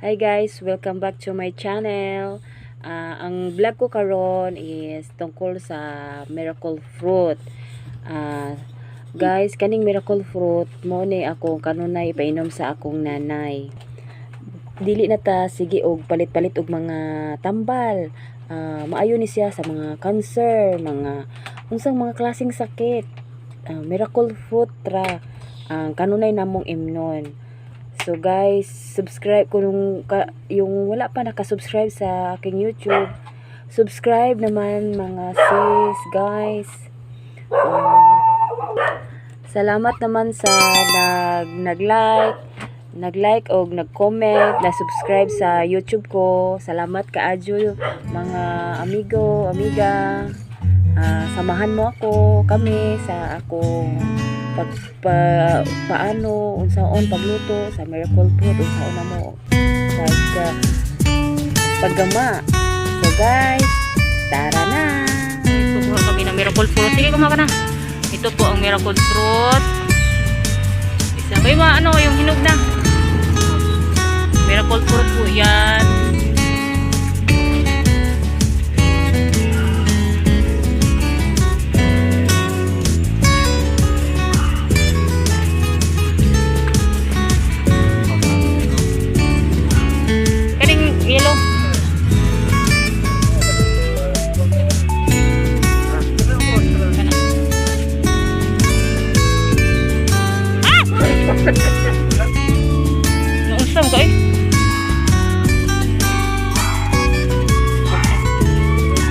Hi guys, welcome back to my channel. Ang vlog ko karon is tungkol sa miracle fruit. Guys, kaning miracle fruit mo ni ako kanunay ipainom sa akong nanay. Dili na ta sige og palit-palit og mga tambal. Maayo ni siya sa mga cancer, mga unsang mga klaseng sakit. Miracle fruit ra ang kanunay namong imnon. So guys, subscribe kung yung wala pa naka-subscribe sa aking YouTube, subscribe naman, mga sis, guys. Salamat naman sa nag-like o nag-comment, na-subscribe sa YouTube ko. Salamat kaayo, mga amigo, amiga. Samahan mo ako, kami sa akong pag pa, paano unsaon pagluto sa miracle fruit, unsaon na mo paggama. So guys, tara na. Kukuha kami ng miracle fruit. Sige, kumuha ka na. Ito po ang miracle fruit. Isa. May mga ano, yung hinog na. Miracle fruit po yan. Kaning yellow. Kana. Ah! Nausam ka eh.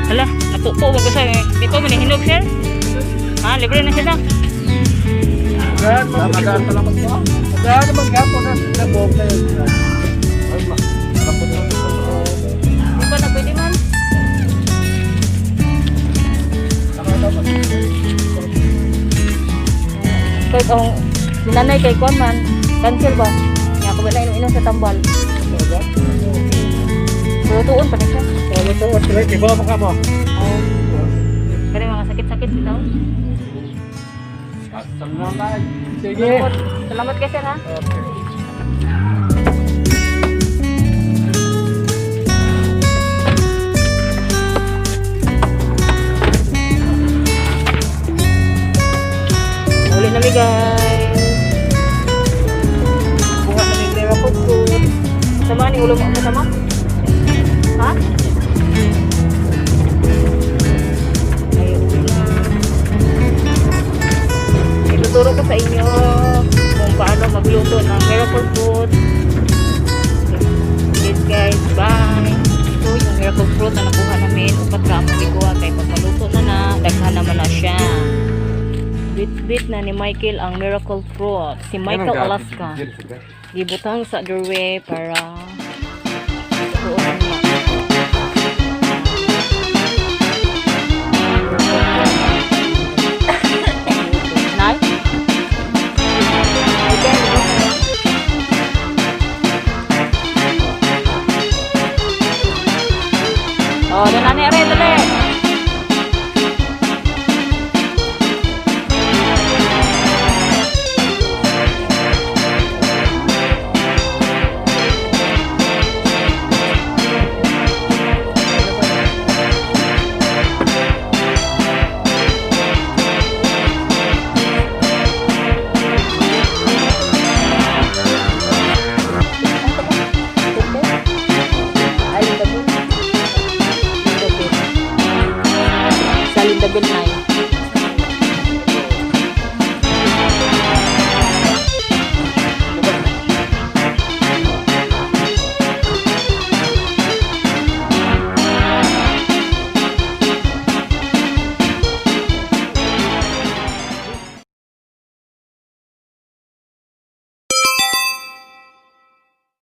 Hala, napupo wag ko sa di pa man hinog, sir. Ha, libre na sila. Magaan pa lang ito. Magaan naman gapon na sila buong kayo. Ay, malapot na ito. Di pa na pwede man. Nakatapat. Kay kung sinanay kay kuan man, cancel ba? Nya ko ba na inom sa tambal. Lutuon pa ni siya. Wala ito. Wala ito. Iba mo ka mo. Oh. Kani mga sakit-sakit bitaw. Salamat. Sige. Salamat. Salamat kay sir ha. Okay. Uli na mi, guys. Buhat na mi miracle fruit. Sama ni ulo mo sama? Ha? Ay, uwi na. Ituturo ko sa inyo kung paano magluto ng miracle fruit. Okay guys, bye! Ito yung miracle fruit na nakuha namin. Upat ka ang kuha kay pagmaluto na na, daghan naman na siya. Bit-bit na ni Michael ang miracle fruit. Si Michael Alaska. Gibutang sa doorway para tuon na. Nay? Okay, okay. Oh, nanani are dali. Ay, Lindabil. Lindabil. Sa Lindabil na.